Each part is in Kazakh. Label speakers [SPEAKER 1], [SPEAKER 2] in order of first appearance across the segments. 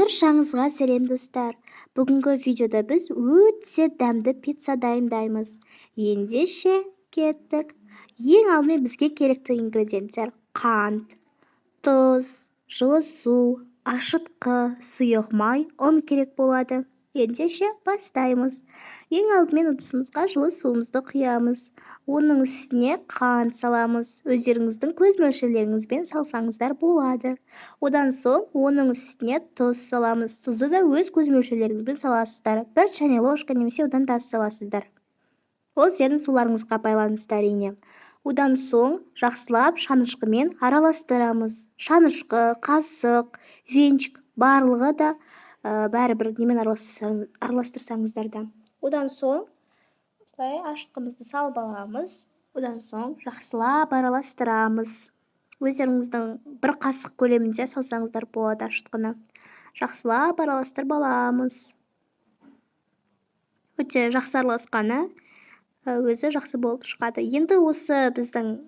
[SPEAKER 1] Баршаңызға сәлем, достар! Бүгінгі видеода біз өте дәмді пицца дайындаймыз. Ендеше, кеттік! Ең алдымен бізге керекті ингредиенттер: қант, тұз, жылы су, ашытқы, сұйық май, ұн керек болады. Ендеше, бастаймыз. Ең алдымен ыдысымызға жылы суымызды құямыз, оның үстіне қант саламыз. Өздеріңіздің көз мөлшерлеріңізбен салсаңыздар болады. Одан соң оның үстіне тұз саламыз. Тұзды да өз көз мөлшерлеріңізбен саласыздар: 1 чайный ложка немесе одан да аз саласыздар, ол сіздердің суларыңызға байланысты, әрине. Одан соң жақсылап шанышқымен араластырамыз. Шанышқы, қасық, венчик, барлығы да бәрібір, немен араластырсаңыздар да. Одан соң осылай ашытқымызды салып аламыз. Одан соң жақсылап араластырамыз. Өздеріңіздің 1 қасық көлемінде салсаңыздар болады ашытқыны. Жақсылап араластырып аламыз. Өте жақсы араласқаны өзі жақсы болып шығады. Енді осы біздің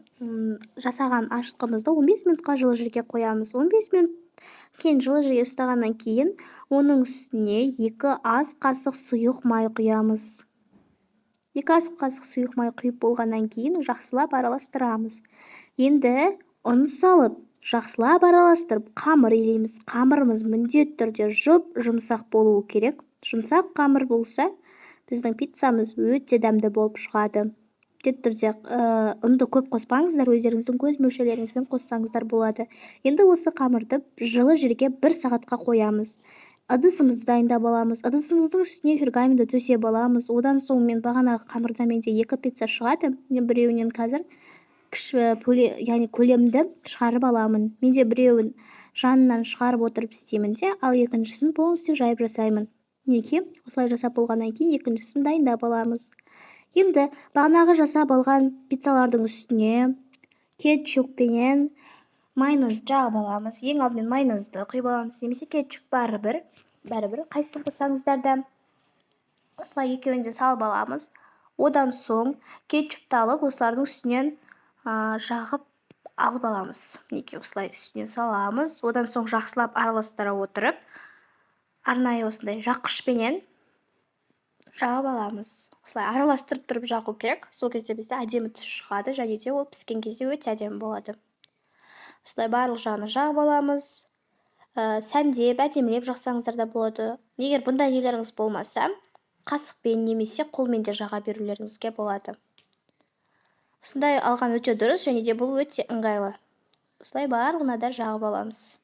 [SPEAKER 1] жасаған ашытқымызды 15 минутқа жылы жерге қоямыз. 15 минут кейін жылы жерге ұстағаннан кейін оның үстіне 2 ас қасық сұйық май құямыз. 2 ас қасық сұйық май құйып болғаннан кейін жақсылап араластырамыз. Енді ұн салып, жақсылап араластырып, қамыр илейміз. Қамырымыз міндетті түрде жұп жұмсақ болуы керек. Жұмсақ қамыр болса, біздің пиццамыз өте дәмді болып шығады. Міндетті түрде ұнды көп қоспаңыздар, өздеріңіздің көз мөлшерлеріңізбен қоссаңыздар болады. Енді осы қамырды жылы жерге 1 сағатқа қоямыз. Ыдысымызды дайындап аламыз. Ыдысымыздың үстіне пергаментті төсеп аламыз. Одан соң мен бағанағы қамырдан, менде екі пицца шығады, мен біреуінен қазір кіші, яғни көлемді шығарып аламын. Менде біреуін жанынан шығарып отырып істеймін де, ал екіншісін полностью жайып жасаймын. Мінекей, осылай жасап болғаннан кейін екіншісін дайындап аламыз. Енді бағанағы жасап алған пиццалардың үстіне кетчуп пенен майонез жағып аламыз. Ең алдымен майонезді құйып аламыз немесе кетчуп, бәрібір, бәрібір, қайсысын қоссаңыздар да. Осылай екеуін де салып аламыз. Одан соң кетчупті алып, осылардың үстінен жағып алып аламыз. Мінекей, осылай үстіне саламыз. Одан соң жақсылап араластыра отырып, арнайы осындай жаққышпенен жағып аламыз. Осылай араластырып тұрып жағу керек, сол кезде бізде әдемі түс шығады және де ол піскен кезде өте әдемі болады. Осылай барлық жағына жағып аламыз. Сәндеп, әдемілеп жақсаңыздар да болады. Егер бұндай нелеріңіз болмаса, қасықпен немесе қолмен де жаға берулеріңізге болады. Осындай алған өте дұрыс және де бұл өте ыңғайлы. Осылай барлығына да жағып аламыз.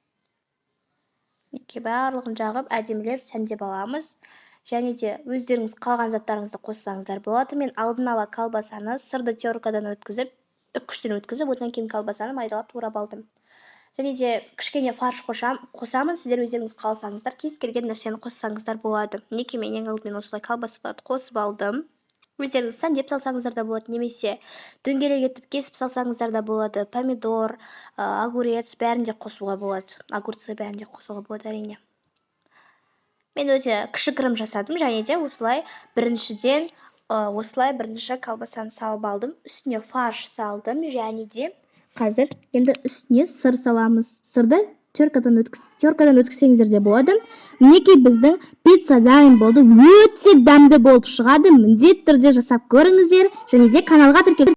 [SPEAKER 1] Мінекей, барлығын жағып, әдемілеп сәндеп аламыз. Және де өздеріңіз қалған заттарыңызды қоссаңыздар болады. Мен алдын ала колбасаны, сырды теркадан өткізіп, үккіштен өткізіп, одан кейін колбасаны майдалап турап алдым. Және де кішкене фарш қосамын. Сіздер өздеріңіз қаласаңыздар, кез келген нәрсені қоссаңыздар болады. Мінекей, мен ең алдымен осылай колбасаларды қосып алдым. Өздеріңіз сәндеп салсаңыздар да болады немесе дөңгелек етіп кесіп салсаңыздар да болады. Помидор, огурец, бәрін де қосуға болады, огурцы, бәрін де қосуға болады, әрине. Мен өте кішігірім жасадым. Және де осылай біріншіден, осылай бірінші колбасаны салып алдым, үстіне фарш салдым және де қазір енді үстіне сыр саламыз. Сырды теркадан өткізсеңіздер де болады. Мінекей, біздің пицца дайын болды. Өте дәмді болып шығады, міндетті түрде жасап көріңіздер және де каналға тіркел.